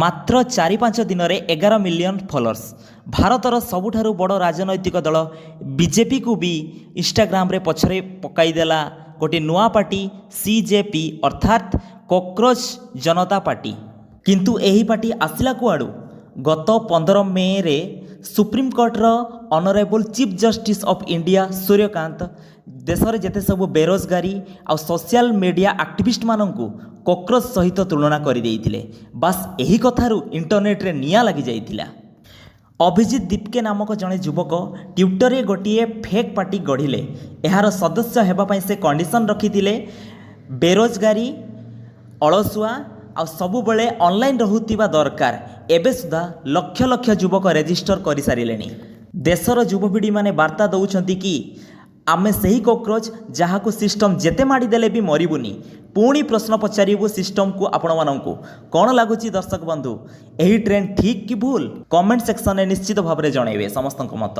ମାତ୍ର 4-5 ଦିନରେ 11 million followers. ଭାରତର ସବୁଠାରୁ ବଡ଼ ରାଜନୈତିକ ଦଳ ବିଜେପିକୁ ବି ଇନଷ୍ଟାଗ୍ରାମରେ ପଛରେ ପକାଇଦେଲା ଗୋଟିଏ ନୂଆ ପାର୍ଟି, ସିଜେପି, ଅର୍ଥାତ୍ କକ୍ରୋଚ ଜନତା ପାର୍ଟି। କିନ୍ତୁ ଏହି ପାର୍ଟି ଆସିଲା କୁଆଡ଼ୁ? ଗତ 15 ମେରେ ସୁପ୍ରିମକୋର୍ଟର Honourable Chief Justice of India Suryakant ଦେଶରେ ଯେତେ ସବୁ ବେରୋଜଗାରୀ ଆଉ ସୋସିଆଲ ମିଡ଼ିଆ ଆକ୍ଟିଭିଷ୍ଟମାନଙ୍କୁ କକ୍ରୋଚ ସହିତ ତୁଳନା କରିଦେଇଥିଲେ। ବାସ୍, ଏହି କଥାରୁ ଇଣ୍ଟରନେଟରେ ନିଆଁ ଲାଗିଯାଇଥିଲା। ଅଭିଜିତ ଦୀପକେ ନାମକ ଜଣେ ଯୁବକ ଟ୍ୱିଟରରେ ଗୋଟିଏ ଫେକ୍ ପାର୍ଟି ଗଢ଼ିଲେ। ଏହାର ସଦସ୍ୟ ହେବା ପାଇଁ ସେ କଣ୍ଡିସନ୍ ରଖିଥିଲେ, ବେରୋଜଗାରୀ, ଅଳସୁଆ ଆଉ ସବୁବେଳେ ଅନଲାଇନ୍ ରହୁଥିବା ଦରକାର। ଏବେ ସୁଦ୍ଧା ଲକ୍ଷ ଲକ୍ଷ ଯୁବକ ରେଜିଷ୍ଟର କରିସାରିଲେଣି। ଦେଶର ଯୁବପିଢ଼ିମାନେ ବାର୍ତ୍ତା ଦେଉଛନ୍ତି କି ଆମେ ସେହି କକ୍ରୋଚ, ଯାହାକୁ ସିଷ୍ଟମ୍ ଯେତେ ମାଡ଼ିଦେଲେ ବି ମରିବୁନି, ପୁଣି ପ୍ରଶ୍ନ ପଚାରିବୁ ସିଷ୍ଟମକୁ। ଆପଣମାନଙ୍କୁ କ'ଣ ଲାଗୁଛି ଦର୍ଶକ ବନ୍ଧୁ, ଏହି ଟ୍ରେଣ୍ଡ ଠିକ୍ କି ଭୁଲ? କମେଣ୍ଟ ସେକ୍ସନରେ ନିଶ୍ଚିତ ଭାବରେ ଜଣାଇବେ ସମସ୍ତଙ୍କ ମତ।